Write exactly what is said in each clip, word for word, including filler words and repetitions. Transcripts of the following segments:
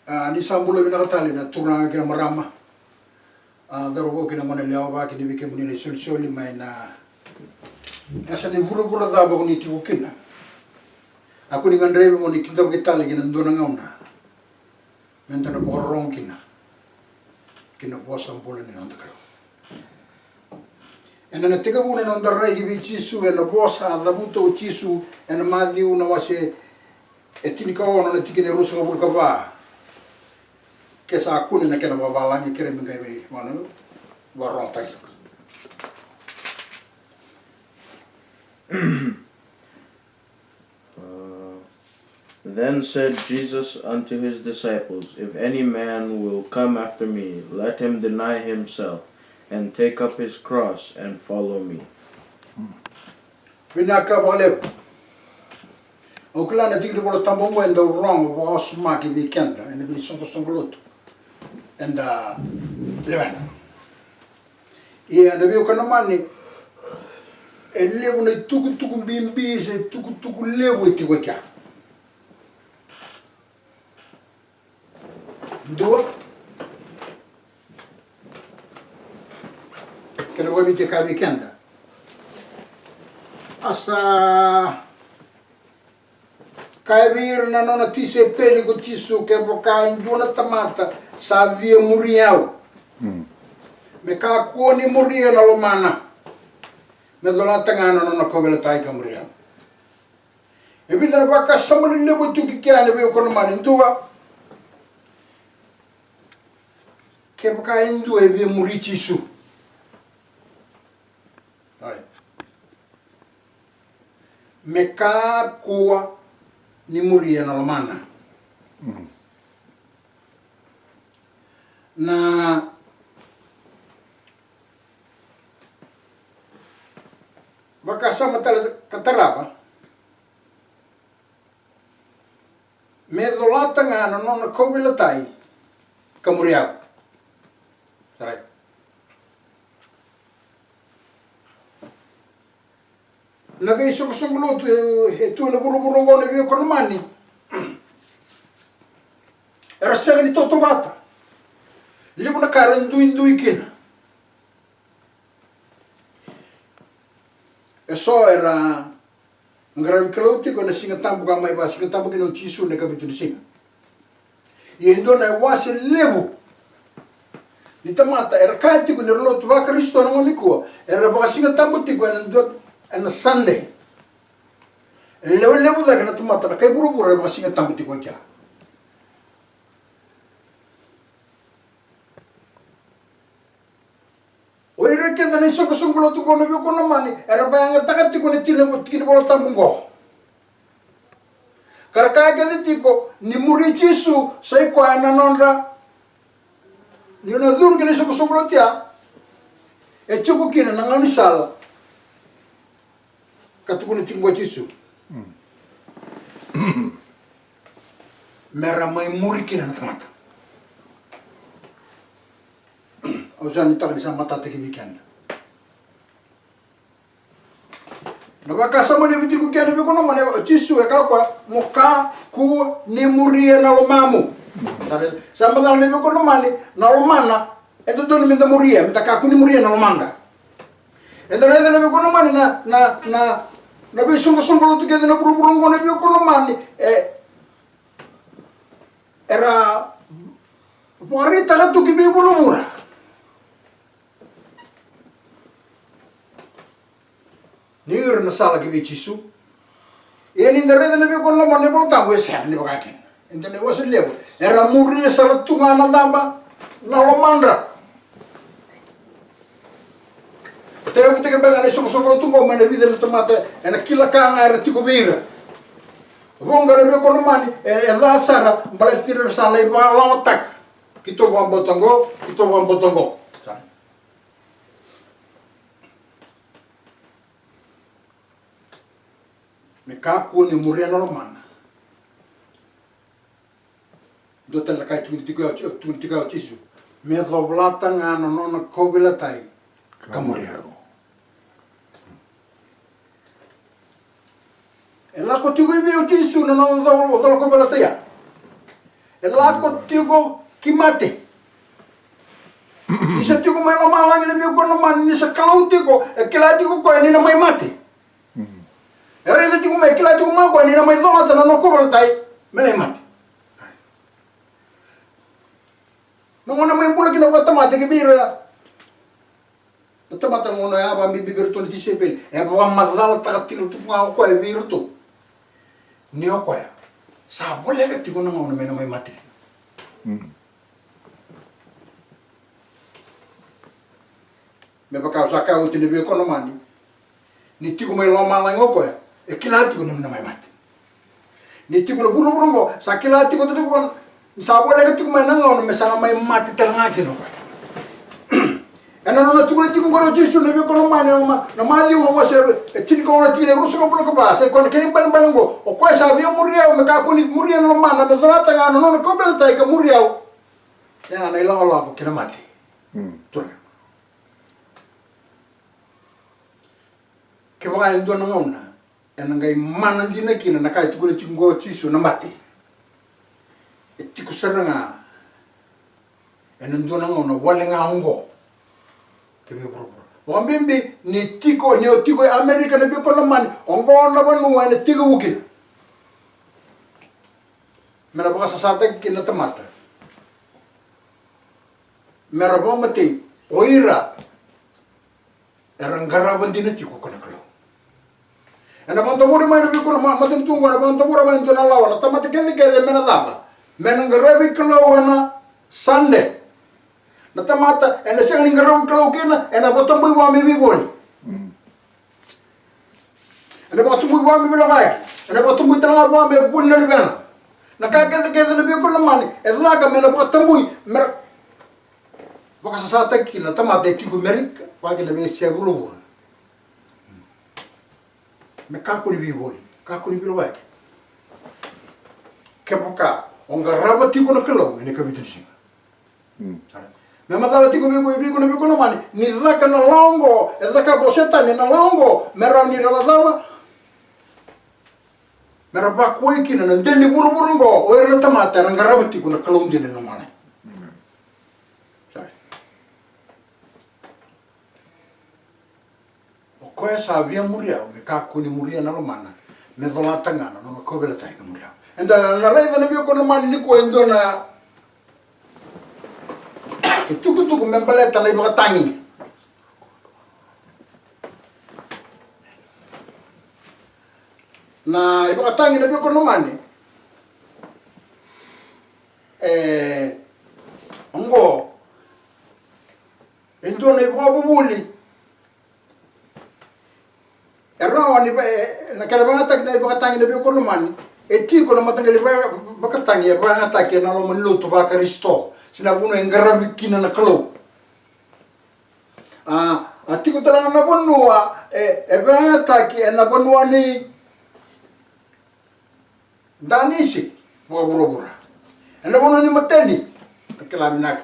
A, ni sa bula vinaka tale na turaga kei na marama. A, cauravou kei na goneyalewa, vaka kina vei kemuni na isolisoli mai na yasa ni vuravura cava ko ni tiko kina. A, ko ni gadrevi mo ni kidavaki tale ki na dua na gauna me da na vakarorogo kina ki na vosa bula ni noda Kalou. Ena, na tekivu na noda rai ki vei Jisu, ena vosa a cavuta o Jisu ena Maciu na wase e tinikaono na tikina e ruasagavulu ka va. Ke sa kune na kena vavalagi, kere me qai vei vana vakarogotaki. Uh, Then said Jesus unto his disciples, If any man will come after me, let him deny himself, and take up his cross, and follow me. Vinaka vakalevu. Au kila na tiki ni Vola Tabu oqo e dau rogo vakawasoma ki vei keda ena veisoqosoqo lotu eda lewena. Ia na veiwekani lomani, e levu na itukutuku bibi se itukutuku levu e tiko e kea. Dua, kena vakaviti e kaya vei keda, a sa kaya vei ira na nona tisaipeli ko Jisu, kevaka e dua na tamata sa via muri au, me kakua ni muria na lomana, me colata ga na nona kauveilatai ka muri au. E vica na vakasama lelevu e tiko kea, na veiwekani lomani. Dua, kevaka e dua e via muri Jisu, me kakua ni muria na lomana. Na vakasama tale ka tarava, me colata ga na nona kauveilatai ka muri au. Sa rai. Na veisoqosoqo lotu e tu ena vuravura oqo, na veiwekani lomani, era sega ni tautauvata. Levu na ka era duidui kina. E so era qaravi Kalou tiko ena Siga Tabu, ka mai vakasigatabu kina o Jisu ena ikavitu ni siga. Ia e dua na iwase levu ni tamata era kaya tiko ni ra lotu vaKarisito na gauna nikua, era vakasigatabu tiko ena dua, ena Sunday. E lewe levu cake na tamata na kai vuravura e vakasigatabu tiko e kea. O ira kece na isoqosoqo lotu oqo, na veiwekani lomani, era vakayagataka tiko na tiki ni, tiki ni Vola Tabu oqo, ka ra kaya kece tiko ni muri Jisu sa i koya na nodra, ni o na curu ki na isoqosoqo lotu ya, e tiko kina na gaunisala ka tukuna tiko o Jisu me ra mai muri kina na tamata. Au sa nuitaka ni sa matata ki vei keda. Na vakasama levu tiko kea, na veiwekani lomani, o Jisu e kaya o koya, mo kakua ni muria na lomamu. Sa macala, na veiwekani lomani, na lomana e dodonu me da muria, me da kakua ni muria na lomada. Eda raica, na veiwekani lomani, na, na, na, na veisoqosoqo lotu kece na vuravura oqo, na veiwekani lomani, e, era vakaraitaka tu ki vei vuravura ni o ira na sala ki vei Jisu. Ia ni da raica, na veiwekani lomani, na iVola Tabu e sega ni vaka kina. E dua na iwase levu era muria sara tu ga na cava? Na lomadra. Tevutaki beka na isoqosoqo lotu oqo mai na vica na tamata ena kila ka ga era tiko vei ira. Vuqa, na veiwekani lomani, e, e ca sara baleti ira era sa lai vakalawataka. Keitou vakabauta oqo, keitou vakabauta oqo. Sa me kakua ni muria na lomana. Dua tale na ka e tukuni tiko ya o Ji-, tukuni tiko ya o Jisu, me covolata ga na nona kauveilatai ka muri au. E lako tiko i vei o Jisu na nona cola, cola kauveilatai ya? E lako tiko ki mate. Ni sa tiko mai lomalagi na veiwekani lomani, ni sa Kalou tiko, e kila tiko o koya ni na mai mate. E raica tiko mai, e kila tiko mai o koya ni na mai colata na nona kauveilatai me na mai mate. Na gauna mai bula kina vakatamata ki vei ira na tamata, gauna ya vakabibi vei iratou na tisaipeli, e vakamacalataka tiko ga o koya vei iratou ni o koya sa voleka tiko na gauna me na mai mate kina. Me vaka au sa kaya oti, na veiwekani lomani, ni tiko mai lomalagi o koya, e kila tiko ni na mai mate. Ni tiko na vuravura oqo, sa kila tiko, tiko ni sa voleka tiko mai na gauna me sa na mai mate tale ga kina o koya. Ena nona tukuna tiko oqori o Jisu, na veiwekani lomani, na Ma-, na Maciu na wase e tinikaono, tikina e ruasagavulu ka va, sa i koya na kena ibalebale oqo: O koya sa via muri au me kakua ni muria na lomana, me colata ga na nona kauveilatai ka muri au, ya na ilakolako ki na mate. Turaga. Kevaka e dua na gauna ena qai mana dina kina na ka e tukuna tiko oqo o Jisu, na mate, e tiko sara ga ena dua na gauna wale ga oqo ki vei vuravura. Vakabibi ni tiko, ni o tiko e Amerika, na veiwekani lomani, oqo na vanua ena tekivu kina me na vakasasataki kina na tamata me ra vakamatei o ira era qarava dina tiko ko na Kalou. Ena vakadavori mai na veiwekani lomani, matanitu oqo, ena vakadavora mai e dua na lawa, na tamata kecekece me na cava? Me na qaravi Kalou ena Sade. Na tamata ena sega ni qaravi Kalou kina, ena vakatabui vua me veivoli. Ena vakatabui vua me veilakoyaki. Ena vakatabui tale ga vua me vuli na luvena. Na ka kecekece, na veiwekani lomani, e caka me na vakatabui, me ra vakasasataki kina na tamata e tiko Amerika, vaka kina veiyasai vuravura, me kakua ni veivoli, kakua ni veilakoyaki. Kevaka o qarava tiko na Kalou ena ikavitu ni siga. Sara. Me macala tiko vei iko, vei iko na veiwekani lomani, ni caka na lawa oqo e cakava o Setani, na lawa oqo me rawa ni ra cava? Me ra vakuai kina na dela ni vuravura oqo o ira na tamata era qarava tiko na Kalou dina ena lomalagi. Sara. O koya sa via muri au me kakua ni muria na lomana, me colata ga na nona kauveilatai ka muri au. Eda na raica, na veiwekani lomani, nikua e dua na itukutuku me baleta na ivakatagi. Na ivakatagi, na veiwekani lomani, e, oqo e dua na ivakavuvuli. E rawa ni va-, e, na kena vakayagataki na ivakatagi, na veiwekani lomani, e tiko na mataqali va-, vakatagi e vakayagataki ena loma ni lotu vaKarisito, se na vanua e qaravi kina na Kalou. A, a tiko tale ga na vanua e, e vakayagataki ena vanua ni Danisi vakavuravura. Ena vanua ni mateni. Da kila vinaka.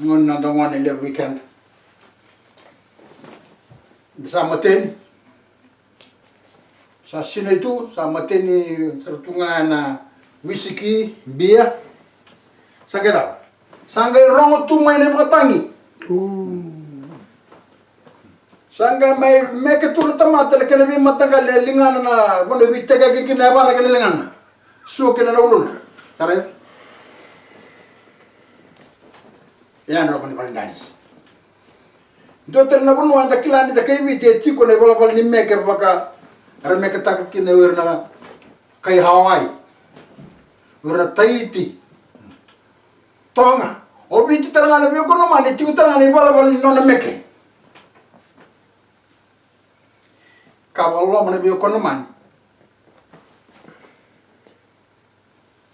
Gone, noda gone levu vei keda. Da sa mateni. Sa sinai tu, sa mateni sara tu ga ena wisiki, bia. Sa qai cava? Sa qai rogo tu mai na ivakatagi. Sa qai mai meke tu na tamata ena kena veimataqali, e ligana na vanua e veitekaki kina na yavana kei na ligana, sua kina na uluna. Sa raica? Ia na loma ni vale ni danisi. Dua tale na vanua eda kila ni da kai Viti e tiko na ivalavala ni meke vaka era meketaka kina o ira na kai Hawaii, o ira na Tahiti, Toga. O Viti tale ga, na veiwekani lomani, e tiko tale ga na ivalavala ni nona meke. Ka vakaloloma, na veiwekani lomani,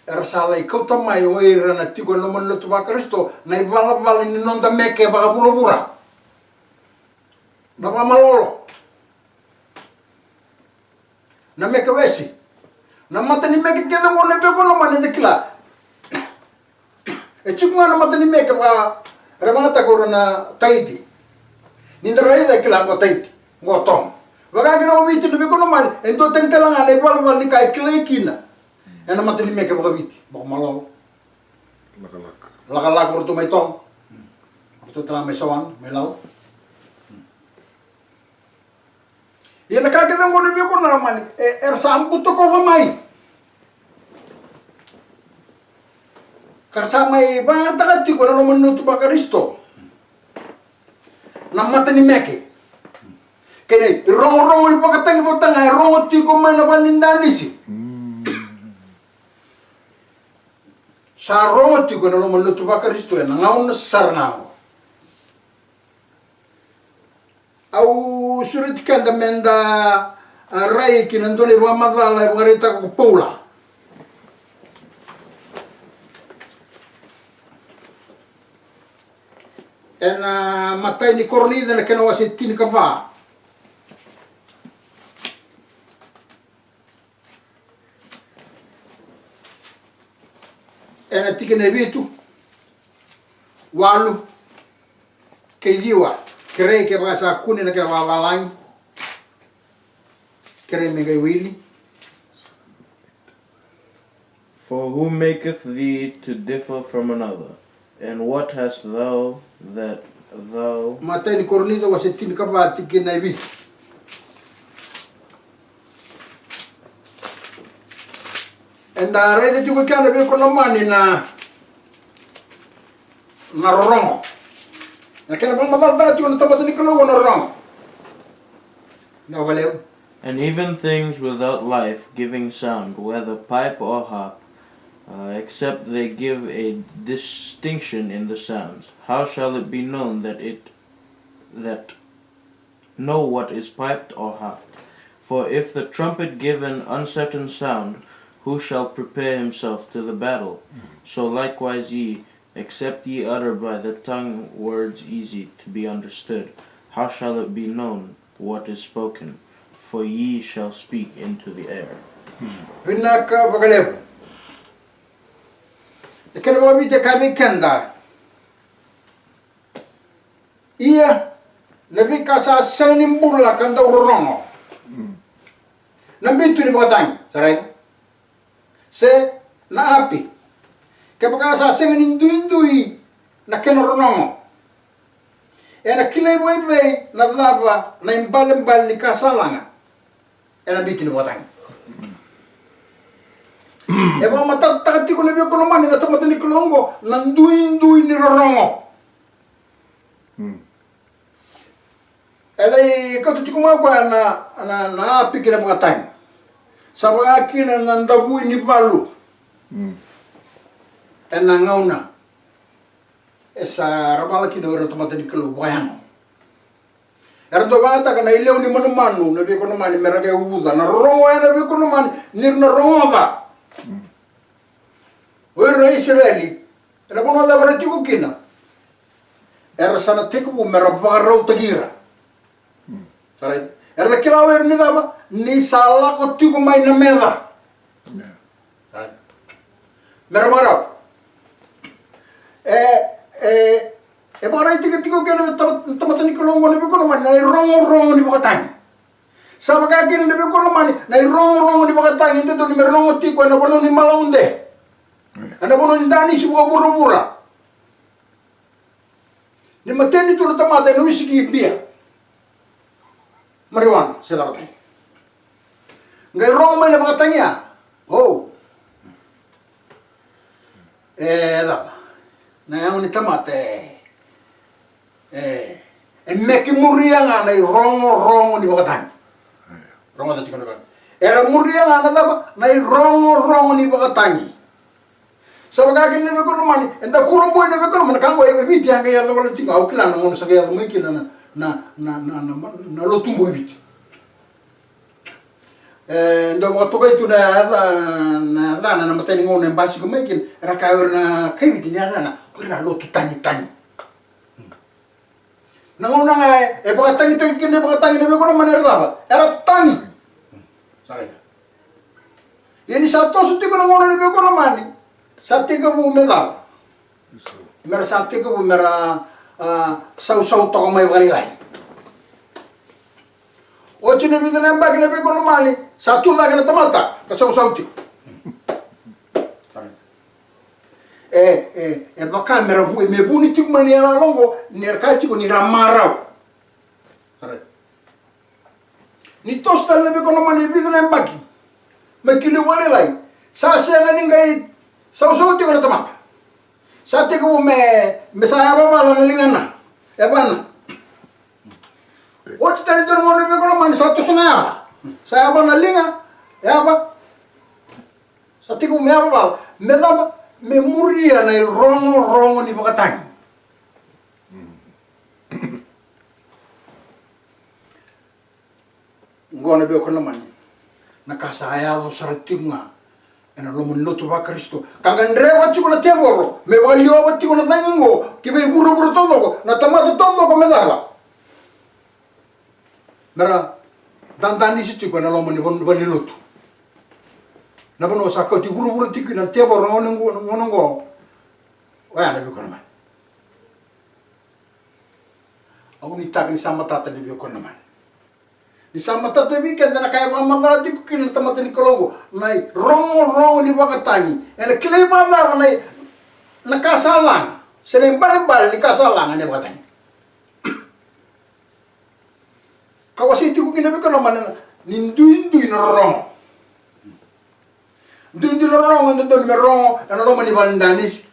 era sa lai kauta mai o ira na tiko ena loma ni lotu vaKarisito na ivalavala ni noda meke vakavuravura. Na vakamalolo, na meke wesi, na mata ni meke kece oqo, na veiwekani lomani, eda kila. E tiko ga na mata ni meke vaka era vakayagataka o ira na Tahiti. Ni da raica e kila oqo Tahiti, oqo Toga. Vaka kina o Viti, na veiwekani lomani, e duatani tale ga na ivalavala ni ka e kilai kina. Ena mata ni meke vakaviti, vakamalolo. Lakalaka. Lakalaka o ratou mai Toga. O ratou tala mai Sawana, mai Lau. Ia na ka kece oqo na veiwekani lomani, e, era sa butokova mai. Ka ra sa mai vakayagataka tiko na loma ni lotu vaKarisito. Na mata ni meke. Kei na irogorogo ivakatagi vata ga e rogo tiko mai na vale ni danisi. Sa rogo tiko ena loma ni lotu vaKarisito ena gauna sara ga oqo. Au sureti keda meda, a, rai ki na dua na ivakamacala e vakaraitaka ko Paula. Ena, a, matai ni Korinica na kena wase tinikava. Ena tikina e vitu, walu, kei ciwa, kerei kevaka sa kune na kena vakavalagi, kerei me qai wili. For who maketh thee to differ from another? And what hast thou that thou... Matai ni Korinica wase tinikava tikina e vitu. Eda raica tiko kina vei iko na mani na, na rorogo. Na kena vakamacalataka tiko na tamata ni Kalou na rorogo. Na vakalevu. And even things without life giving sound, whether pipe or harp, uh, except they give a distinction in the sounds, how shall it be known that it that know what is piped or harped? For if the trumpet give an uncertain sound, who shall prepare himself to the battle? So likewise ye, except ye utter by the tongue words easy to be understood, how shall it be known what is spoken? For ye shall speak into the air. Vinaka vakalevu. Na kena vakaviti e kaya vei keda, ia na veika sa sega ni bula ka dau rorogo, na bitu ni vakatagi, sa raica, se na api, kevaka sa sega ni duidui na kena rorogo, ena kilai vakaevei na cava na ibalebale ni ka sa laga ena bitu ni vakatagi? E vakamatatataka tiko na veiwekani lomani na tamata ni Kalou oqo na duidui ni rorogo. E lai kauta tiko mai o koya na, na, na api kei na vakatagi. Sa vaka kina na davui ni valu. Ena gauna e sa ravala kina o ira na tamata ni Kalou vakayago. Era dau vakayagataka na ilewe ni manumanu na veiwekani lomani me ra qai uvuca. Na rorogo ya na veiwekani lomani ni ra na rogoca. O ira na Isireli, ena vanua cava era tiko kina, era sa na tekivu me ra vakarautaki ira. Sa raica, era na kila o ira ni cava? Ni sa lako tiko mai na meca. Sa raica, me ra vakarau. E, e, e vakaraitaka tiko kina na tamata ni Kalou oqo na veiwekani lomani na irogorogo ni vakatagi. Sa vaka kina na veiwekani lomani na irogorogo ni vakatagi e dodonu me ra rogo tiko ena vanua ni malaude, ena vanua ni danisi vakavuravura. Ni mateni tu na tamata ena wisiki bia, marijuana se cava tale. Qai rogo mai na vakatagi ya. O, e cava? Na yago ni tamata e, e, e meke muria ga na irogorogo ni vakatagi. Rogoca tiko na vaka, era muria ga na cava? Na irogorogo ni vakatagi. Sa vaka kina na veiwekani lomani, eda kurabui na veiwekani lomani, na ka qo e Viti a qai yaco wale tiko ga, au kila na gauna sa qai yaco mai kina na, na, na, na, na, na lotu qo e Viti. E dau vakatokai tu na yaca, na yacana na matai ni gauna e basika mai kina, era kaya o ira na kai Viti ni yacana, o ira na lotu tagitagi. Na gauna ga e, e vakatagitagi kina, e vakatagi na veiwekani lomani, era cava? Era tagi. Sa raica. Ia ni sa toso tiko na gauna na veiwekani lomani, sa tekivu me cava? Me ra sa tekivu me ra, a, sausau toka mai vakalailai. Oti na vica na yabaki na veiwekani lomani, sa tu cake na tamata ka sausau tiko. Sa raica? E, e, e vaka me ra vu, me vuni tiko mai na iyaloyalo oqo, ni ra kaya tiko ni ra marau. Sa raica? Ni toso tale na veikorokoro lomani e vica na yabaki mai ki liu vakalailai, sa sega ni qai sausau tiko na tamata. Sa tekivu me, me sa yavavala na ligana. Yavana. Oti tale e dua na gauna, veikorokoro lomani, sa toso na yava. Sa yava na liga, yava. Sa tekivu me yavavala. Me cava? Me muria na irogorogo ni vakatagi. Oqo, na veikorokoro lomani, na ka sa yaco sara tiko ga ena loma ni lotu vaKarisito, ka gadreva tiko na tevoro me vakaliova tiko na cagi oqo ki vei vuravura taucoko, na tamata taucoko, me cava? Me ra dadanisi tiko ena loma ni van-, valenilotu. Na vanua sa kauti vuravura tiko kina na tevoro na gauna oqo, na gauna oqo. Oya, na veikorokoro lomani. Au nuitaka ni sa matata, na veikorokoro lomani. Ni sa matata vei keda na ka e vakamacala tiko kina na tamata ni Kalou oqo, na irogorogo ni vakatagi. Ena kilai vakacava na, na ka sa laga, se na ibalebale ni ka sa laga ena vakatagi. Ka wasei tiko kina, veikorokoro lomani, ni duidui na rorogo. Duidui na rorogo e dodonu me rogo ena loma ni vale ni danisi.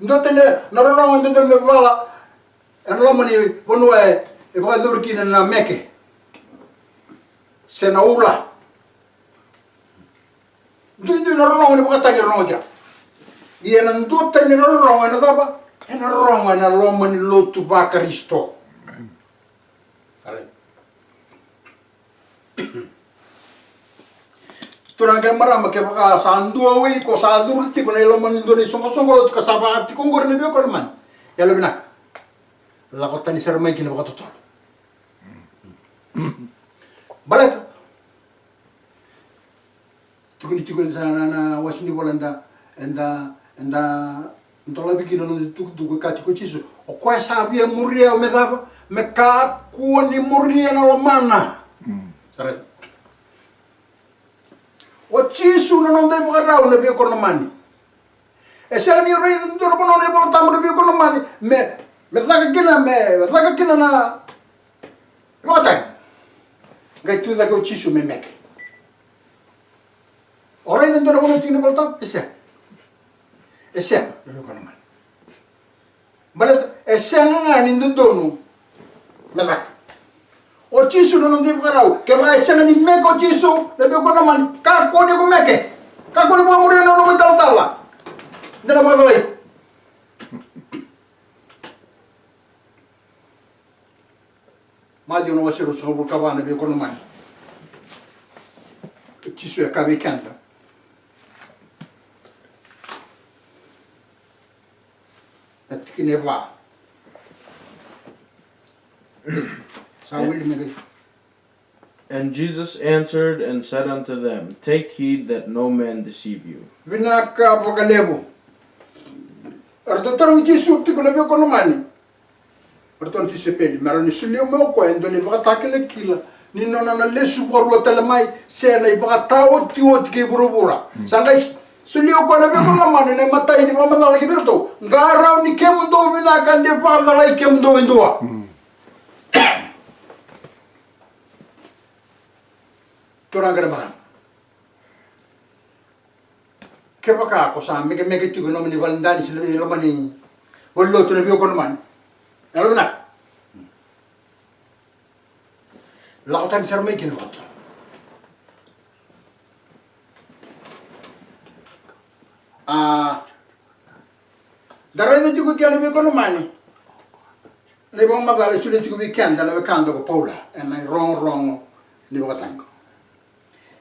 Duatani na rorogo e dodonu me vala ena loma ni vanua e, e vakayacori kina na meke se na ula. Duidui na rorogo ni vakatagi e rogo kea. Ia na duatani na rorogo ena cava? Ena rogo ena loma ni lotu vaKarisito. Amen. Turaga kei na marama, kevaka sa dua o iko sa curu tiko ena loma ni dua na isoqosoqo lotu ka sa vaka tiko oqori, na veikorokoro lomani, yalovinaka, lako tani sara mai kina vakatotolo. Baleta tukuni tiko ena, na, na wase ni vola eda, eda, eda dolavi kina na noda itukutuku, e kaya tiko o Jisu, o koya sa via muria au me cava? Me kakua ni muria na lomana. Mm. Sa raica? O Jisu na noda ivakarau, na veikorokoro lomani. E sega ni raica e dua na vanua ena iVolatabu, na veikorokoro lomani, me, me caka kina, me caka kina na vakatagi, qai tu cake o Jisu me meke. O raica e dua na vanua tiko ena iVolatabu? E sega. E sega, na veikorokoro lomani. Baleta e sega ga ni dodonu me caka. O Jisu na noda ivakarau. Kevaka e sega ni meke o Jisu, na veikorokoro lomani, kakua ni ko meke. Kakua ni vakamuria na nona italatala. De na vakacalai iko. Maciu na wase ruasagavulu ka va, na veikorokoro lomani. O Jisu e kaya vei keda, na tikina e va. Sa wili me qai. And Jesus answered and said unto them, take heed that no man deceive you. Vinaka vakalevu. Eratou tarogi Jisu tiko, na veikorokoro lomani, eratou na tisaipeli, me rawa ni solia mai o koya e dua na ivakatakilakila ni nona na lesu vakarua tale mai, se na ivakataotioti kei vuravura. Mm. Sa qai s-, solia o koya, na veikorokoro lomani, na imatai ni vakamacala ki vei iratou: Qarauni kemudou vinaka, de vakacalai kemudou e dua. Mm. Turaga kei na marama, kevaka ko sa mekemeke tiko e loma ni vale ni danisi, e loma ni valenilotu, na veikorokoro lomani, yalovinaka, lako tani sara mai kina vakatotolo. A, da raica tiko kina, na veikorokoro lomani, na ivakamacala e solia tiko vei keda na wekada ko Paula ena irogorogo ni vakatagi.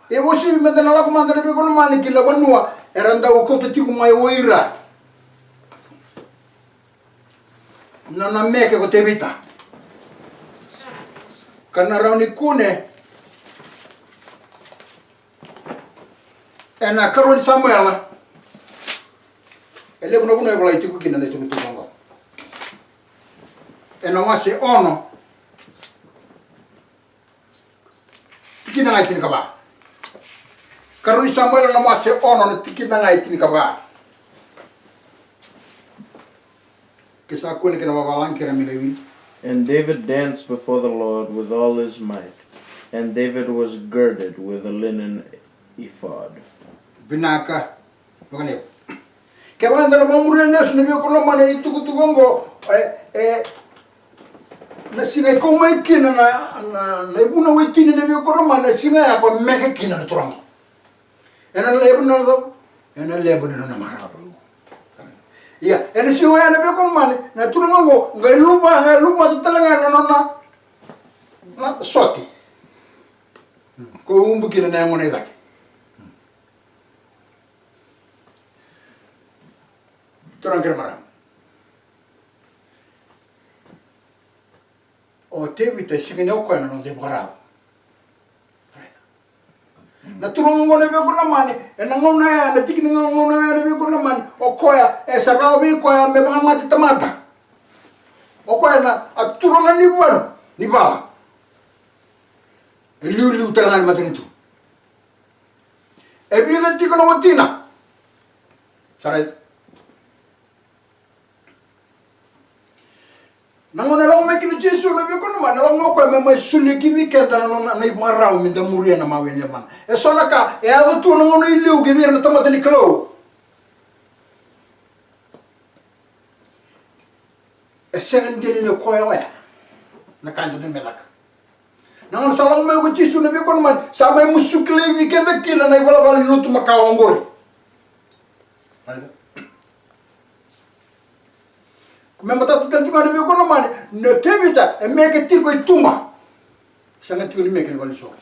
E uasivi meda na lako mada, na veikorokoro lomani, ki na vanua era dau kauta tiko mai o ira na nona meke ko Tevita, ka na rawa ni kune ena ikarua ni Samuela. E levu na vanua e volai tiko kina na itukutuku oqo. Ena wase ono, tikina ga e tinikava. Karua ni Samuela na wase ono na tikina ga e tinikava. Ke sa kune kei na vavalagi kei na mena wili. And David danced before the Lord with all his might, and David was girded with a linen ephod. Vinaka vakalevu. Kevaka eda na vakamuria lesu na veikoromani ni tukutuku oqo, e, e, na siga e kau mai kina na, na, na ivunau e tini na veikoromani, na siga ya ko meke kina na turaga. Ena levu na nona, ena levu na nona marau. Ia, ena siga ya na veikoromani, na turaga oqo qai luva, qai luvata tale ga na nona, na sote. Ko ubu kina na yagona i cake. Turaga kei na marama. O Tevita e sega ni o koya na noda ivakarau. Na turaga oqo na veikoromani, ena gauna ya, na tiki ni gauna ya na veikoromani, o koya e sa rawa vei koya me vakamate tamata. O koya na a turaga ni valu ni vala. E liuliu tale ga ni matanitu. E vica tiko na watina. Sa raica. Na gauna e lako mai kina o Jisu na veikoromani, e lako mai o koya me mai solia ki vei keda na nona, na ivakarau me da muria na mawe ni yavana. E so na ka e yaco tu na gauna i liu ki vei ira na tamata ni Kalou. E sega ni dina ni o koya oya na ka eda dau me caka. Na gauna sa lako mai ko Jisu na veikoromani, sa mai musuki laivi keda kina na ivalavala ni lotu makawa oqori. Me matata tale tiko ga na veikoromani, na Tevita e meke tiko i tuba. Sega tiko ni meke na valenisoro.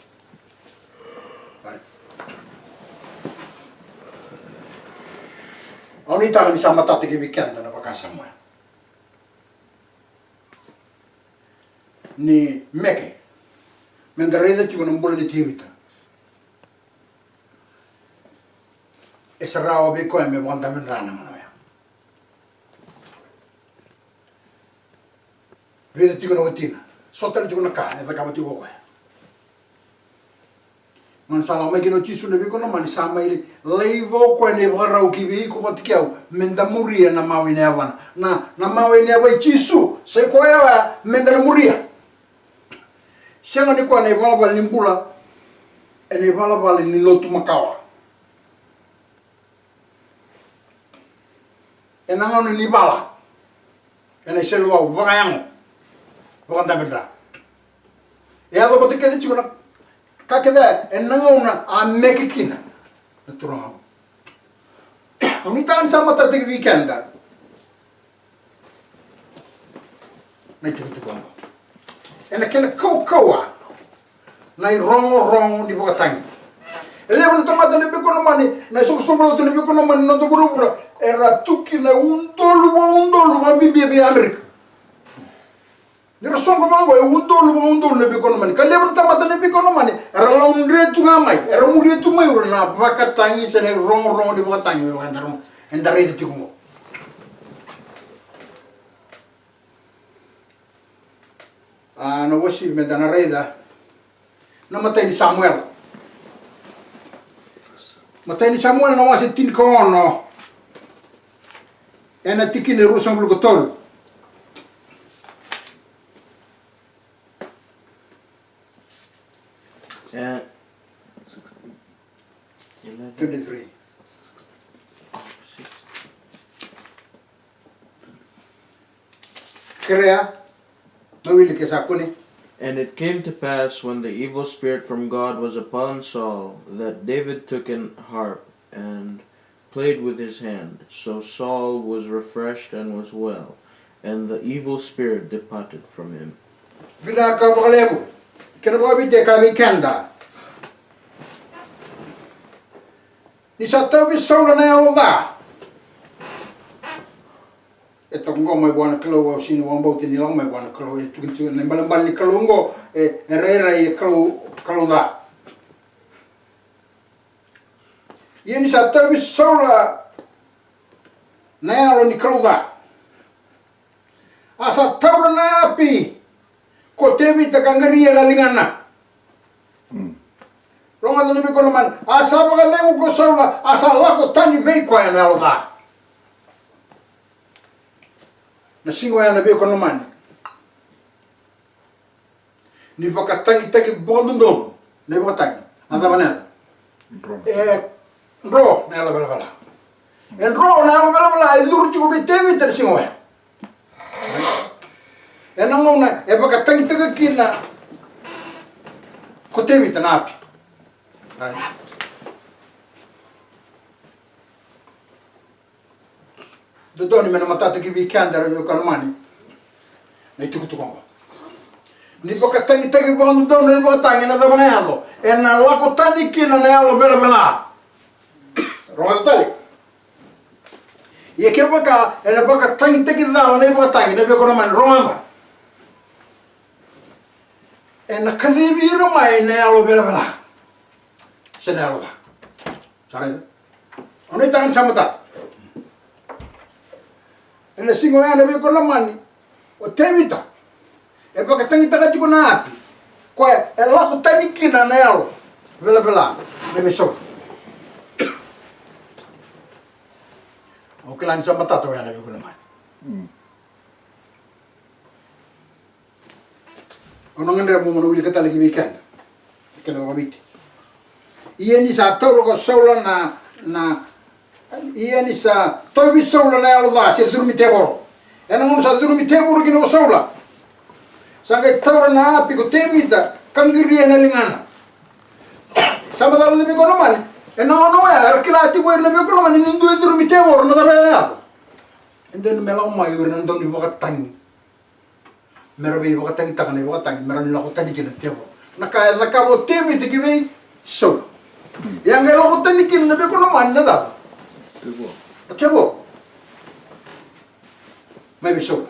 Au nuitaka ni sa matata ki vei keda na vakasama oya. Ni meke, me da raica tiko na bula ni Tevita. E sa rawa vei koya me vakadavadra na gauna oya. Vica tiko na watina. So tale tiko na ka e cakava tiko o koya. Gauna sa lako mai kina o Jisu na veikoromani, sa mai laiva o koya na ivakarau ki vei iko vata kei au me da muria na mawe ni yavana. Na, na mawe ni yava i Jisu sa i koya oya me da na muria. Sega ni koya na ivalavala ni bula ena ivalavala ni lotu makawa. Ena gauna ni vala, ena iseleiwau vakayago, vakadavadra. E yaco vata kece tiko na ka kece ena gauna a meke kina na turaga. Au nuitaka ni sa matataki vei keda na itukutuku oqo. Ena kena kaukauwa na irogorogo ni vakatagi. E levu na tamata na veikoromani, na isoqosoqo lotu na veikoromani na noda vuravura, era tu kina e udolu vakaudolu vakabibi vei Amerika. Ni ra soqo vaqo e udolu vakaudolu na veikoromani. Ka levu na tamata na veikoromani era laudre tu ga mai, era muria tu mai ura na vakatagi se na irogorogo ni vakatagi me vaka eda raica tiko oqo. A, na wasi me da na raica na imatai ni Samuela. Imatai ni Samuela na wase tinikaono, ena tikina e ruasagavulu ka tolu. And eleven. Twenty-three. Kerea, na wili ke sa kune. And it came to pass, when the evil spirit from God was upon Saul, that David took an harp and played with his hand. So Saul was refreshed and was well, and the evil spirit departed from him. Vinaka vakalevu. Kena vakaviti e kaya vei keda ni sa tauvi Saula na yalo ca. E toka oqo mai vua na Kalou, au sega ni vakabauta ni lako mai vua na Kalou, e tukuni tiko na ibalebale ni Kalou oqo, e, e rairai, e kalou, kalou ca. Ia ni sa tauvi Saula na yalo ni kalou ca, a sa taura na api ko Tevita ka qaria na ligana. Mm. Rogoca na veiwekani lomani, a sa vakacegu ko Saula, a sa lako tani vei koya na yalo ca. Na siga oya na veiwekani lomani, ni vakatagitaki vakadodonu na ivakatagi, a cava na yaca? Dro. E dro na yalo velavela. E dro na yalo velavela e curu tiko vei Tevita na siga oya. Ena gauna e vakatagitaka kina ko Tevita na api. Dodonu me na matata ki vei keda, na veiwekani lomani, na itukutuku oqo. Ni vakatagitaki vakadodonu na ivakatagi, na cava na yaco? Ena lako tani kina na yalo velavela. Rogoca tale. Ia kevaka ena vakatagitaki cala na ivakatagi, na veiwekani lomani, rogoca, ena kacivi ira mai na yalo velavela se na yalo ca. Sa raica? Au nuitaka ni sa matata. Ena siga oya, na veiwekani lomani, o Tevita e vakatagitaka tiko na api, koya e lako tani kina na yalo velavela mai vei Saula. Au kila ni sa matata oya, na veiwekani lomani. Mm. Au na gadreva meu na wilika tale ki vei keda, keda vakaviti. Ia ni sa taura ko Saula na, na, ia ni sa tauvi Saula na yalo ca se curumi tevoro. Ena gauna sa curumi tevoro kina ko Saula, sa qai taura na api ko Tevita ka qiria na ligana. Sa macala, na veiwekani lomani, ena gauna oya era kila tiko o ira, na veiwekani lomani, ni dua e curumi tevoro, na cava e yaco? E dodonu me lako mai o ira na dau ni vakatagi me ra veivakatagitaka na ivakatagi, me ra ni lako tani kina na tevoro. Na ka e cakava o Tevita ki vei Saula. Ia qai lako tani kina, na veiwekani lomani, na cava? Tevoro. Na tevoro mai vei Saula.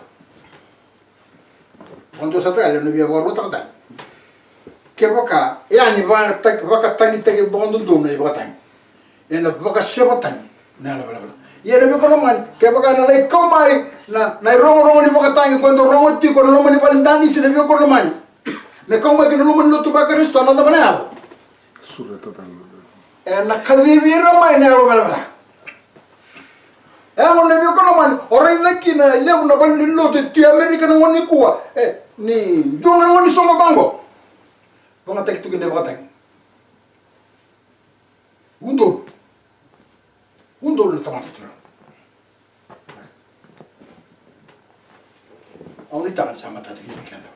Vakadua sara tale, au na via vakaruataka tale. Kevaka e a ni vakatagi, vakatagitaki vakadodonu na ivakatagi, ena vakaseva tani na yalo velavela. Ia, na veiwekani lomani, kevaka ena lai kau mai na, na irogorogo ni vakatagi ko e dau rogo tiko ena loma ni vale ni danisi, na veiwekani lomani, me kau mai ki na loma ni lotu vaKarisito, na cava na yaco? Sureta tale. Ena kacivi ira mai na yalo velavela. E, na veiwekani lomani, o raica kina e levu na valenilotu e tu e Amerika na gauna nikua, e, ni dua na gauna ni soqo vaqo, vagataki tu kina na ivakatagi. Udolu. Udolu na tamata tu. Au nuitaka ni sa matata ki vei keda.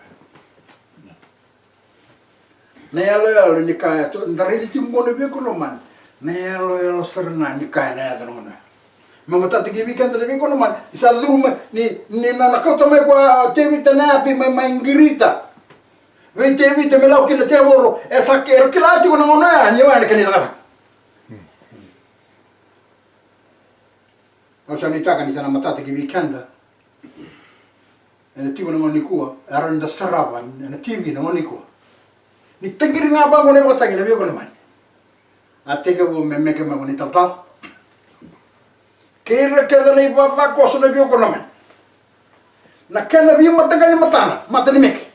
Na yaloyalo ni ka e tu, da raica tiko qo, na veiwekani lomani, na yaloyalo sara ga ni ka ena yaco ena gauna oya. Me matata ki vei keda, na veiwekani lomani, ni sa curu mai, ni, ni na, na kauta mai ko Tevita na api mai, mai qirita vei Tevita me lako kina na tevoro. E sa ke, era kila tiko na gauna oya ni oya na kena icakacaka. Au sa nuitaka ni sa na matata ki vei keda. Ena tiko na gauna nikua, e rawa ni da sarava ena T V na gauna nikua. Ni taqiri ga vaqo na ivakatagi, na veiwekani lomani, a tekivu me meke mai ko na italatala kei ira kece na ivavakoso, na veiwekani lomani. Na kena veimataqali matana, mata ni meke.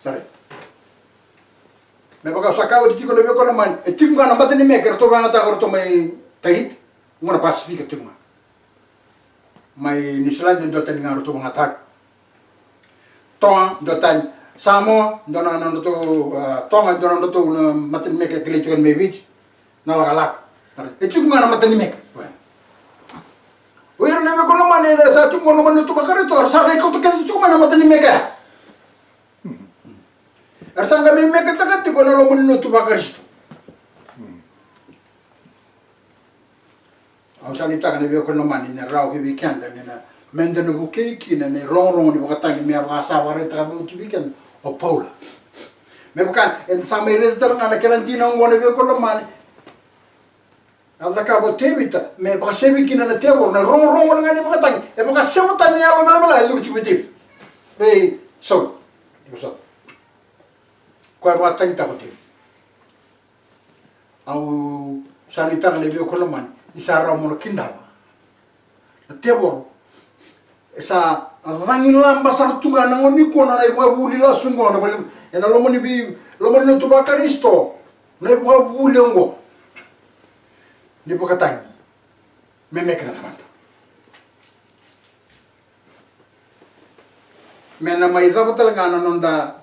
Sa raica? Me vaka au sa kaya oti tiko, na veiwekani lomani, e tiko ga na mata ni meke eratou vakayagataka o iratou mai Tahiti, qo na Pasifika tiko ga. Mai Niusiladi e dua tani ga eratou vakayagataka. Toga dua tani. Samoa dua na nodratou, a, Toga dua na nodratou na mata ni meke e kilai tiko yani mai Viti. Na lakalaka. E tiko ga na mata ni meke. O ira, na veiwekani lomani, era sa tiko qo na loma ni lotu vaKarisito, era sa lai kauta kece tiko mai na mata ni meke. Era sa qai mai meketaka tiko ena loma ni lotu vaKarisito. Au sa nuitaka, na veiwekani lomani, ni rawa ki vei keda ni na, meda na vukei kina na irogorogo ni vakatagi, me vaka sa vakaraitaka oti vei keda o Paula. Me vaka eda sa mai raica tale ga na kena dina oqo, na veiwekani lomani. A cakava o Tevita me vakasevi kina na tevoro, na irogorogo ga ni vakatagi. E vakaseva tani na yalo velavela e curu tiko vei Tevita, vei Saula. Koya e vakatagitaka o Tevita. Au sa nuitaka, na veiwekani lomani, ni sa rawa mo na kidava na tevoro e sa cagilaba sara tu ga ena gauna nikua, na ivakavuvuli lasu oqo, na vale, ena loma ni vei, loma ni lotu vaKarisito. Na ivakavuvuli oqo ni vakatagi me meke na tamata. Me na mai cava tale ga na noda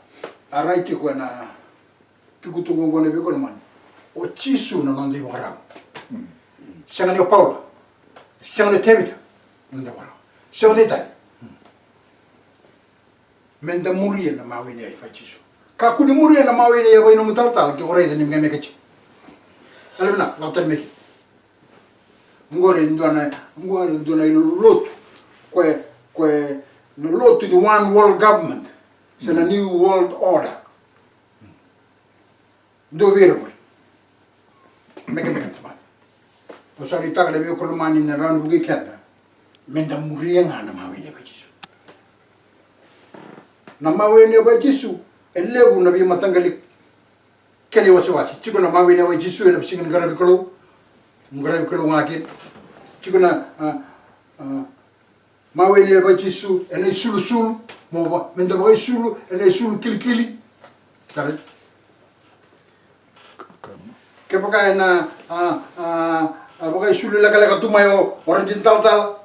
a rai tiko ena tukutuku oqo na veiwekani lomani. O Jisu na noda ivakarau. Sega ni o Paula. Sega ni o Tevita. Noda ivakarau. Sega ni o cei tale. Me da muria na mawe ni yava i Jisu. Kakua ni muria na mawe ni yava i nomu talatala ke o raica ni me meke tiko. Yalovinaka, lako tale mai kina. Oqori e dua na, oqori e dua na lotu. Koya, koya na lotu ni one world government. Se na new world order. Dua vei ira oqori. Meke, meke na tamata. Au sa nuitaka na veiwekani lomani na rawa ni vukei keda me da muria ga na mawe ni yava i Jisu. Na mawe ni yava i Jisu e levu na veimataqali kena iwasewase. Tiko na mawe ni yava i Jisu ena veisiga ni qaravi Kalou. Mo qaravi Kalou ga kina. Tiko na, a, a, mawe ni yava i Jisu ena isulusulu. Mo va, me da vakaisulu ena isulu kilikili. Sara. Kevaka ena, a, a, a, vakaisulu lekaleka tu mai o, o radini talatala.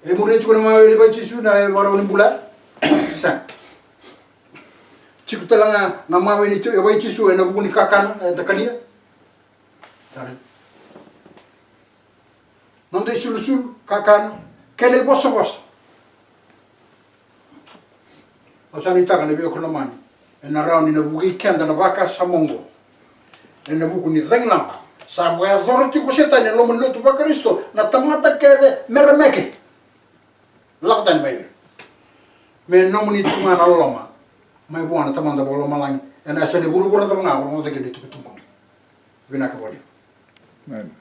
E muria tiko na mawe ni yava i Jisu na ivakarau ni bula. Sega. Tiko tale ga na mawe ni yava i Jisu ena vuku ni kakana eda kania. Sara. Noda isulusulu, kakana, kei na ivosavosa. Au sa nuitaka na veiwekani lomani, ena rawa ni na vukei keda na vakasama oqo. Ena vuku ni cagilaba sa vakayacora tiko o Setani ena loma ni lotu vaKarisito, na tamata kece me ra meke. Lako tani mai vei ira. Me nomuni tu ga na loloma mai vua na Tamada vakalomalagi ena yasa ni vuravura cava ga o rogoca kina na itukutuku. Vinaka vakalevu. Amen.